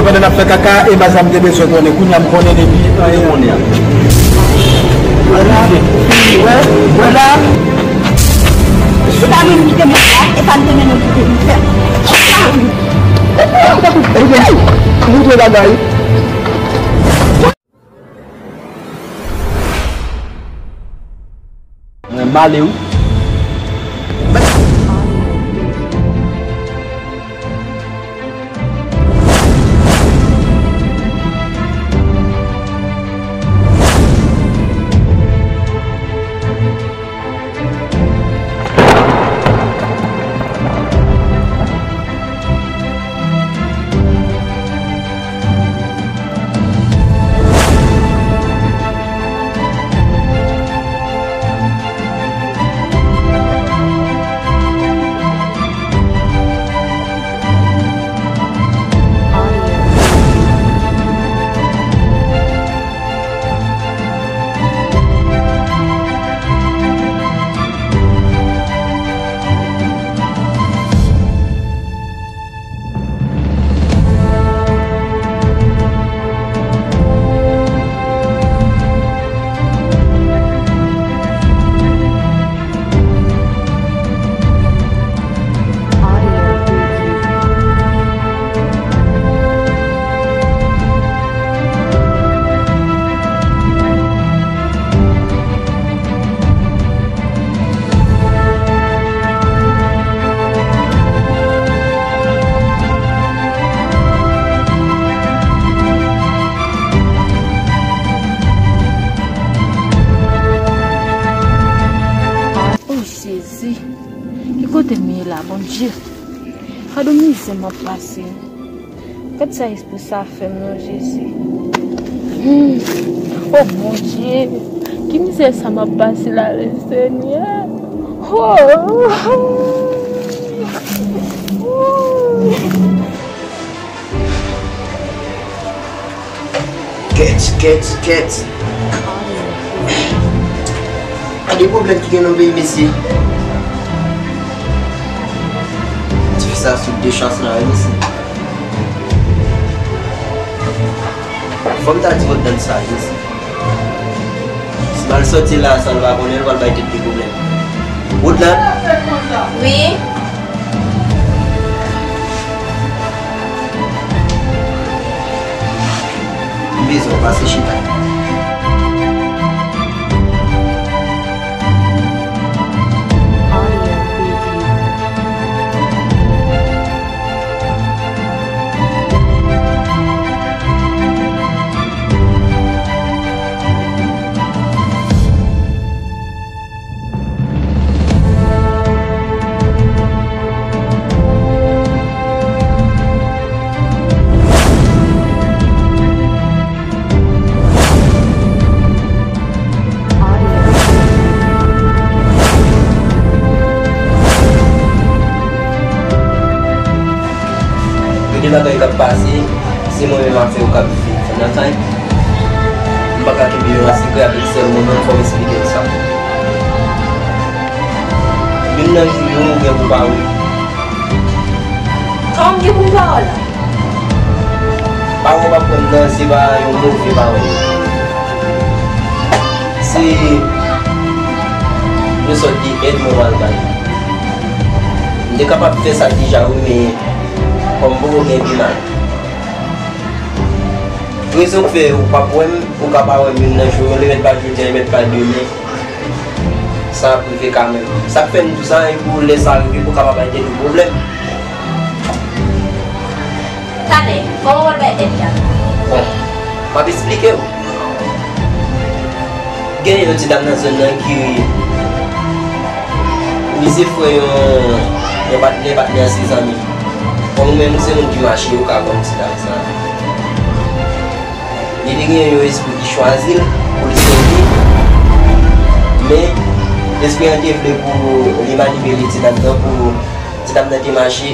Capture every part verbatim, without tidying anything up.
Pandan n ap fè kaka, e pa sa m te bezwen konnen. Kounye a m konnen depi anyen konnen an. Vwala. Vwala. Vwala. Se pa nou ki te mèt la, e pa nou te mennen nou kite nou fè. Sa wi. Moutre bagay. Mwen male wi. Oh Jezi, ki kote m ye la, Bondye? Gad yon mizè m ap pase. Gad sa espri sa fè m non, Jezi. Hmm. Oh Bondye, ki mizè sa m ap pase la, Senyè? Oh. Kèt, kèt, kèt. Gade pwoblèm ki gen nan peyi, mesye. Ti fi sa sou dechans la, wi, mesye. Fò m ta di Woodland sa, wi, mesye. Si m al sòti la san l pa konnen, l pral bay tèt li pwoblèm. Woodland? Wi. M bezwen w pase chita. Gen de bagay k ap pase, se mwen menm afè yo k ap viv nan kay. M pa ka kenbe yo an sekrè avèk sèl mwen menm, fò m esplike w sa. Youn nan jou yo, ou gen pou pare. Kòman m gen pou m pare la? Pawòl w ap pran nan, se pa yon move pawòl. Se yon sòt de èd mwen pral bay. M te kapab fè sa deja wi, men kòm m poko gen pi mal. Rezon k fè ou p ap wè m, ou ka pa wè m youn nan jou yo, li mèt pa jodi a, li mèt pa demen. Sa ap rive kanmenm. Sa k fè m di w sa, e pou lè sa rive, pou w ka pa bay tèt ou pwoblèm. Talè, kòman w pral bay èd la? Bon, m ap esplike w. Gen yon ti dam nan zòn nan ki, li se frè yon, yon patnè, patnè a se zanmi. Kòm ou menm, ou se moun ki mache, ou ka konn ti dam sa. Li te gen yon espri ki chwazi l pou l sèvi, men espri an te vle pou li manipile ti dam nan, pou ti dam nan te mache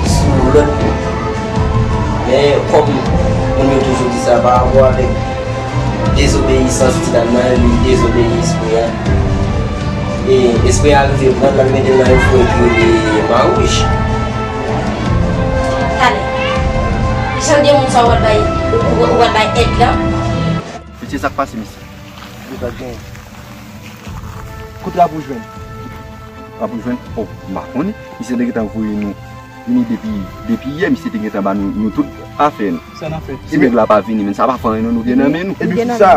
sou lòd li. Men kòm moun yo toujou di sa, pa rapò avèk dezobeyisans ti dam nan, li dezobeyi espri a. E espri a rive pran l, l al mete l nan yon forè ki rele Mawouj. Talè. Jan de moun sa w pral bay, w, w, w pral bay èd la? Mesye, sa k pase, mesye? Yo pa gen. Kote l ap ou jwenn? Ap ou jwenn? Oh, m pa konnen. Misye te gentan voye nou vini depi, depi yè, misye te gentan ba nou, nou tout afè nou. Sa n ap fè? Si nèg la pa vini, men sa pa fè anyen non, nou gen nan men nou. Epi kisa,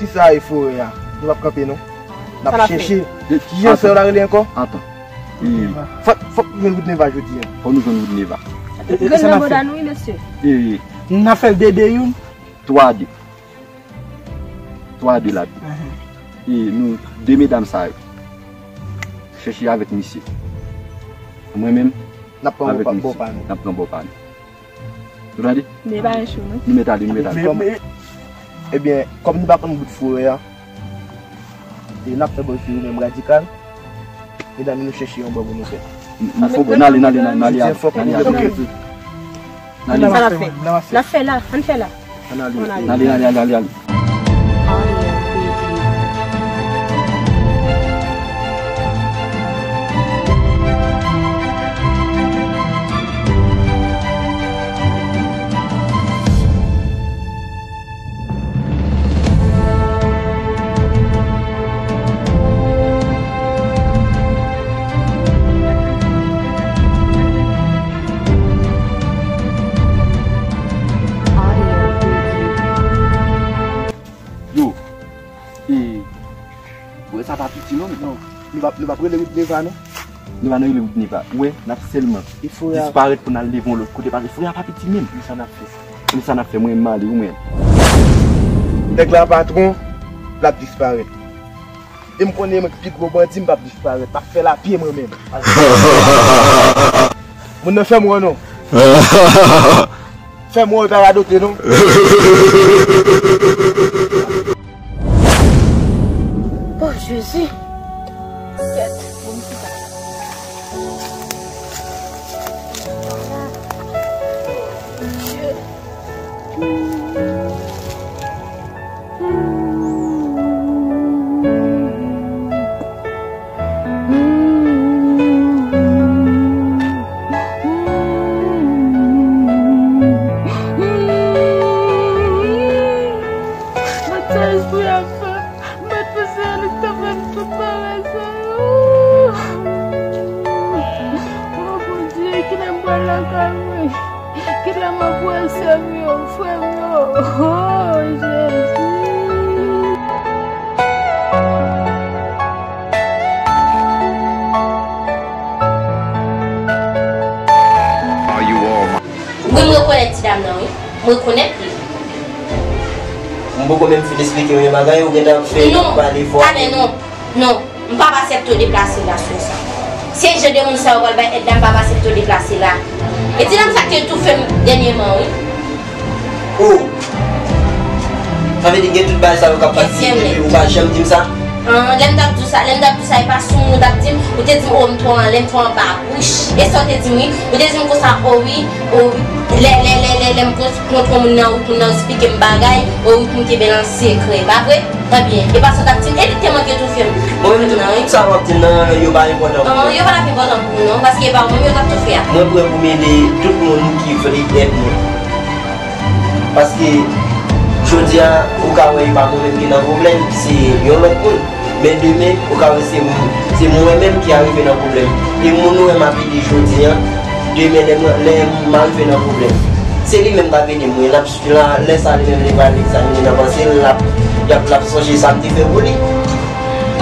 kisa e forè a? Nou p ap kanpe non. N ap chèche. Kijan sè w la rele ankò? Antan. Fòk, fòk nou jwenn Woodneva jodi a. Fòk nou jwenn Woodneva. Grenn nan bòda nou wi, mesye. N ap fè l de de youn. Twa de. Twa de la. E nou, de medam sa yo, chèche avèk misye. Mwen menm, n ap pran bò pa nou. N ap pran bò pa nou. Ou tande? Men pa enchou, non. Nou mèt ale, nou mèt ale. Ebyen, kòm nou pa konn bout forè a, e n ap fè bò sou yo menm radikal. Medam, nou chèche yon bò pou nou fè. N, n fò, n ale, n ale, n ale, n ale. N ale. Sa n ap fè? N ap fè la, ann fè la. Ann ale, ann ale, ann ale, ann ale. Yo, e, bwè sa pa piti non, men. Non, nou p ap, nou p ap rele Woodneva non. Nou pa nan rele Woodneva. Ou wè, n ap sèlman disparèt pou n al leve yon lòt kote, paske frè a pa piti menm. Men sa n ap fè. Men sa n ap fè, mwen menm m ale, ou menm. Nèg la patwon, l ap disparèt. E m konnen mwen ki pi gwo bandi, m p ap disparèt. M ap fè l a pye mwen menm. Moun nan fè m wè non. Fè m wè w pa radote non. Oh, Jezi! Kèt, bon, m chita. Mwen t fè espri ap fè. Mwen t panse a li k t ap fè m tout bagay sa yo. O Bondye, kilè m pral lakay mwen? Kilè m ap wè sè m yo, frè m yo? O Jezi! Wi, m rekonèt ti dam nan, wi. M rekonèt li. M poko menm fin esplike w yon bagay, ou gentan ap fè pale fò. Non, talè non. Non, m p ap aksepte w deplase la sou sa. Se jan de moun sa yo pral bay èd la, m p ap aksepte w deplase la. E ti dam sa k te toufe m dènyèman, wi. Oh! Sa vle di gen tout bagay sa yo k ap pase, epi ou pa janm di m sa? An, lè m t ap di w sa, lè m t ap di w sa, e pa sou moun ou t ap di m, ou te di m, oh, m twò anlè, m twò anba bouch. E sa w te di m, wi. Ou te di m konsa, oh, wi, oh, wi. Lè, lè, lè, lè, lè m kontre yon moun nan wout, moun nan esplike m bagay, oh, wi, pou m kenbe l an sekrè, pa vre? Ebyen, e pa sa w t ap di m, e li te manke toufe m. Mwen menm, tout sa w ap di m nan, yo pa enpòtan pou mwen. An, yo pa t ap enpòtan pou ou, non, paske e pa ou menm yo t ap toufe a. Mwen prè pou m ede tout moun ki vle èd mwen. Paske, jodi a, ou ka wè e pa mwen menm ki nan pwoblèm, se yon lòt moun. Men demen, ou ka wè se m-, se mwen menm ki arive nan pwoblèm. E moun ou wè m ap ede jodi a, demen lè mwen, lè m arive nan pwoblèm, se li menm k ap ede mwen. L ap, la, lè sa li menm li pral egzamine nan panse l, l ap, l ap, l ap sonje sa m te fè pou li.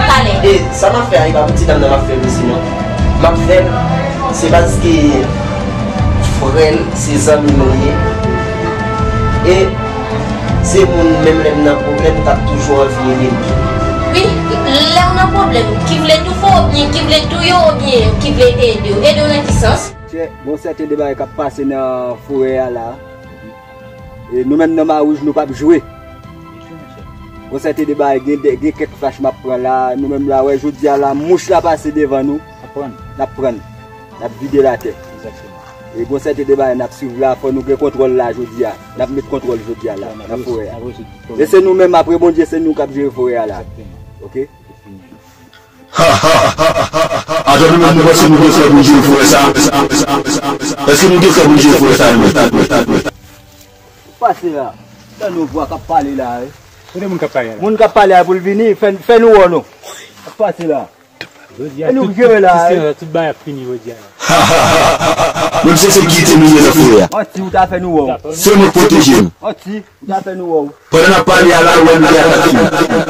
Talè. E sa m ap fè a, e pa pou ti dam nan m ap fè l osi non. M ap fè l, se paske frè l, se zanmi m li ye. E se moun, menm lè m nan pwoblèm, k ap toujou anvi ede m. Wi, lè w nan pwoblèm, ki vle toufe w oubyen ki vle touye w oubyen ki vle ede w. Ede w nan ki sans? Chè, gon sèten de bagay k ap pase nan forè a la. E nou menm nan Mawouj, nou p ap jwe. Gon sèten de bagay, gen de, gen kèk fach m ap pran la. Nou menm la, wè, jodi a la, mouch la pase devan nou. N ap pran l. N ap pran l. N ap vide l atè. Egzakteman. E gon sèten de bagay n ap swiv la, fò nou gen kontwòl la jodi a. N ap met kontwòl jodi a la, nan forè a. E se nou menm, apre Bondye, se nou k ap jere forè a la. Egzakteman. Oke? Atò, nou menm, nou panse nou gen frè pou n jere forè sa? Èske nou gen frè pou n jere forè sa, nou menm? Pase la. Tann yon vwa k ap pale la, wi. Kote moun k ap pale la? Moun k ap pale a pou l vini, fè, fè nou wè non. K ap pase la. Jodi a, e nou tout, ki jere la, tout, wi. Tout bagay ap fini jodi a la. Menm si se kite nou ye nan fè a. Manti, ou ta fè nou wè w. Se mwen k pwoteje m. Manti, ou ta fè nou wè w. Pandan n ap pale a la, ou wè nou gen atak fini.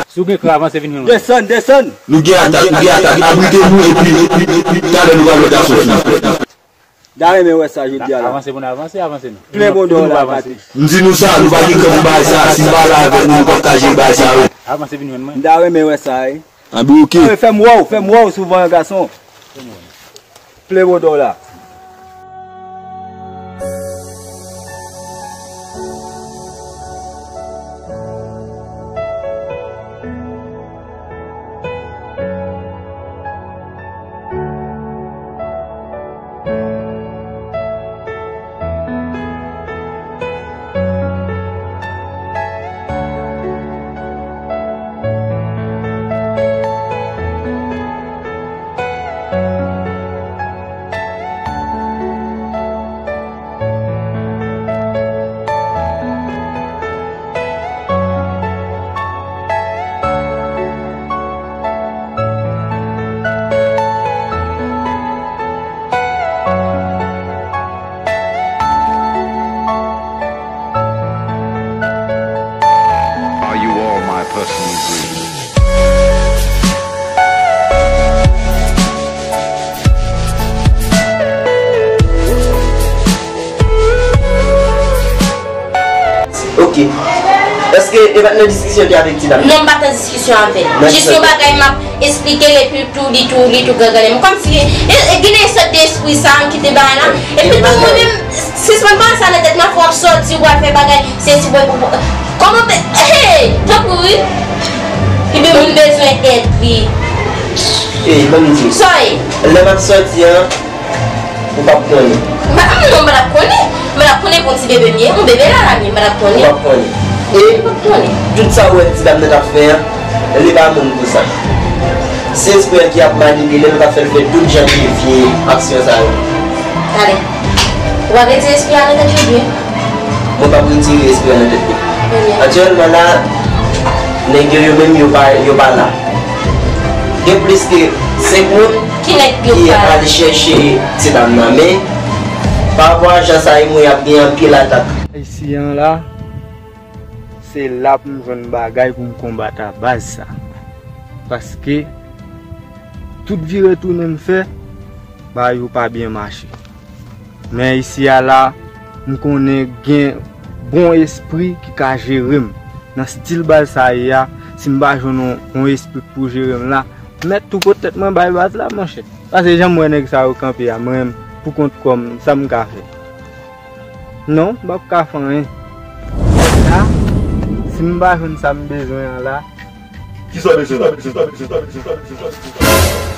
Si w gen kran, avanse vin jwenn mwen. Desann, desann. Nou gen atak, nou gen atak. Abrite nou epi, epi, epi, talè nou pral wè gason fini. M ta renmen wè sa jodi a la. Avanse pou n avanse, avanse non. Plen bon dò la, Patrick. M di nou sa, nou pa gen kran pou bagay sa. Si n pa la avèk nou, nou p ap ka jere bagay sa yo. Avanse vin jwenn mwen. M ta renmen wè sa, wi. Anben, oke. Fè m wè w, fè m wè w souvan, gason. Plen bon dò la. Are you all my personal dreams? Ok. Èske e pa t nan diskisyon te avèk ti dam nan? Non, m pa t nan diskisyon avè l. Jis yon bagay m ap esplike l epi tou, li tou, li tou grangannen m. Kòmsi, e, e, gen de sòt de espri sa, m kite bagay la. Epi tou, mwen menm, sispann pale sa nan tèt mwen, fò w ap sòti, w al fè bagay, se si w, w, w, kòman pe, hey, tanpri, wi. Epi moun bezwen èd, wi. Ey, ban m di w. Sa ye? Lè m ap sòti an, ou p ap konnen. M pa, non, m pa t ap konnen. M pa t ap konnen kon ti bebe m ye. Yon bebe la la m ye, m pa t ap konnen. Ou p ap konnen. E m p ap konnen. Tout sa ou wè ti dam nan t ap fè an, li pa moun pou sa. Se espri an ki ap manipile l, k ap fè l fè tout jan de vye aksyon sa yo. Talè. Ou ap retire espri a nan tèt li byen. Mwen p ap retire espri a nan tèt li. Ebyen. Aktyèlman la, nèg yo, yo menm, yo pa, yo pa la. Gen plis ke senk moun ki al chèche ti dam nan, men pa rapò a jan sa ye, mwen ap gen anpil atak. Ayisyen an la, se la pou m jwenn bagay pou m konbat a baz sa. Paske tout vire tounen m fè, bagay yo pa byen mache. Men isi a la, m konnen gen bon espri ki ka jere m. Nan stil baz sa ye a, si m pa jwenn yon, yon espri pou jere m la, m mèt tou pot tèt mwen bay baz la, monchè. Paske jan m wè nèg sa yo kanpe a, mwen menm, pou kont kò m, sa m ka fè? Non, m p ap ka fè anyen. Sa, si m pa jwenn sa m bezwen an la, kisa w bezwen la?